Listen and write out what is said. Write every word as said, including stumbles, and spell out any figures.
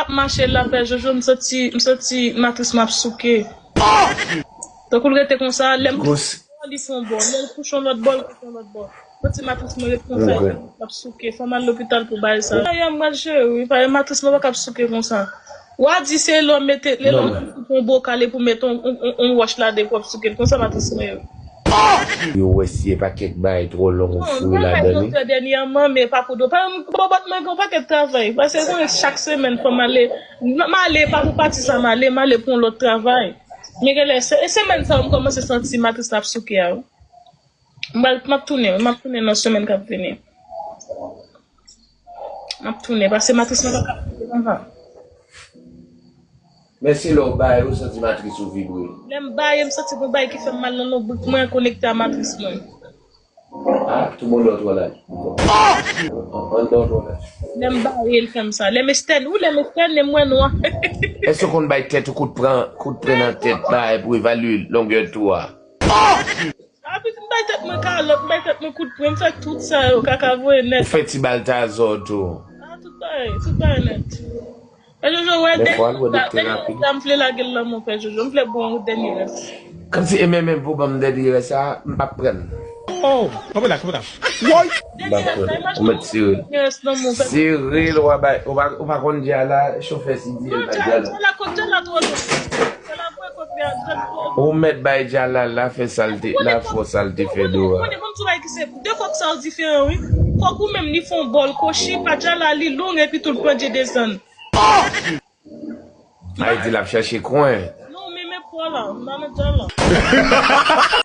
Mache la, pè Jojo, m santi, m santi matris mwen ap souke. Tankou l rete konsa, lè m li fè yon bò, lè l kouche yon lòt bò, l kouche yon lòt bò. Santi matris mwen ret konsa, l ap souke. Fò m al lopital pou bagay sa. Ay, m pral cheri, pa matris mwen pa k ap souke konsa. W a di se lè w mete, lè w fout yon bokal epi w mete yon, yon, yon, yon wòch ladan pou w ap souke l. Konsa matris mwen ye. Yo wè si e pa kèk bagay twò long ou foure ladan li. Doktè dènyèman, men pa pou do. Pa yon bòbòt mwen gen yon pakèt travay. Paske konnen chak semèn fò m ale. M ale pa pou pati sa m ale, m ale pou yon lòt travay. Men genlè, se, e semèn sa yo m kòmanse santi matris la ap souke a wi. M pral, m ap tounen, m ap tounen nan semèn k ap vini. M ap tounen, paske matris mwen pa ka. Men se lè w bay, ou santi matris ou vibre. Lè m bay, m santi gon bagay ki fè m mal nan lonbrik mwen konekte a matris mwen. Ah, tout bon lòt wè la. An dan w la. Lè m bay, l fè m sa. Lè m estène, wi, lè m estène, m wè nwa. Èske w konn bay tèt ou kout pran, kout pran nan tèt, bay pou evalye longè tou a? Ah, pitit, m bay tèt mwen kalòt, m bay tèt mwen kout pwen, m fè tout sa yo, kaka voye nèt. Ou fè ti bal tazò tou. Ah, tout bagay, tout bagay nèt. Pè Jojo, wè, dènye rès la, dènye rès la, m vle lage l nan men w, Pè Jojo, m vle ba w yon dènye rès. Kòmsi e menm, menm pou ban m dènye rès sa, m p ap pran l. Oh, konprann la, konprann la. Woy! M p ap pran l. Ou mèt sere l. Dènye rès nan men w, Pè Jojo. Sere l, w a bay, ou pa, ou pa konn dja la, chofè si di l pa dja la. Dja la, kot dja la twò lwen. Ou mèt bay dja la, la fè sa l te, la fè sa l te fè dou a. Ou konnen, ban m di w bagay ki se, de kòk sa yo diferan, wi. Kòk ou menm, li fè yon bòl kochi, pa dja la, li long, epi tou l pran dye desann. Ay di l ap chache kwen. Non, men, men pwa la, m pa nan dja la.